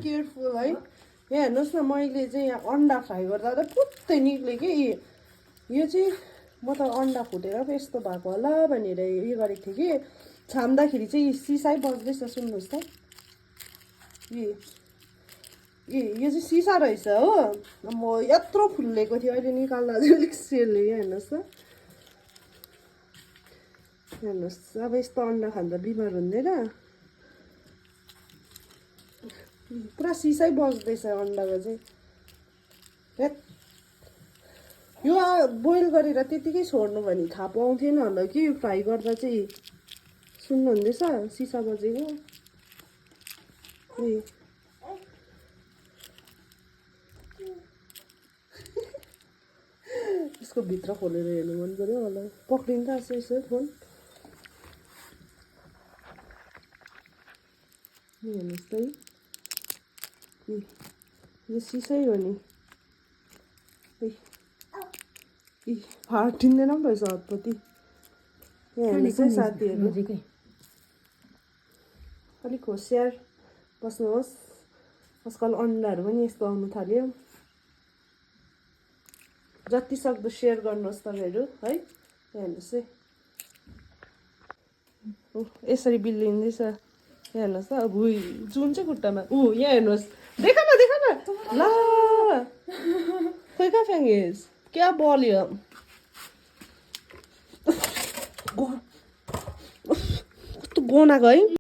Careful है। यहाँ हेर्नुहोस् न मैले चाहिँ यहाँ अन्डा फ्राई गर्दा त पुत्तै निक्ल्यो कि यो चाहिँ म त अन्डा फुटेर पो यस्तो भएको होला भनेर उयो गरेको थिएँ कि छाम्दाखेरि चाहिँ सिसै बज्दैछ सुन्नुहोस् त यो चाहिँ सिसा रहेछ हो म यत्रो फुल्लेको थियो अहिले निकाल्दा चाहिँ अलिक सेल्यो यहाँ हेर्नुहोस् त हेर्नुहोस् अब यस्तो अन्डा खाँदा बिमार हुँदैन पुरा सिसै बज्दैछ अन्डाको चाहिँ यो बोइल गरेर त्यतिकै छोड्नु भने थाहा पाउँथेन होला कि फ्राई गर्दा चाहिँ सुन्नुहुँदैछ सिसा बजेको यसको भित्र खोलेर हेर्नु मन पर्यो होला पक्रिन्छ यसो यसो फोन हेर्नुहोस् त यो सिसै हो नि फाटिँदैन पो रहेछ हतपति यहाँ हेर्नुहोस् है साथीहरू अलिक होसियार बस्नुहोस् आजकल अन्डाहरू पनि यस्तो आउनु थाल्यो जति सक्दो सेयर गर्नुहोस् तपाईँहरू है यहाँ हेर्नुहोस् है यसरी बिल्लिँदैछ यहाँ हेर्नुहोस् त अब जुन चाहिँ खुट्टामा यहाँ हेर्नुहोस् देख न ल खोइ कहाँ फ्याँकेस् क्या बल्यो कस्तो गनाएको है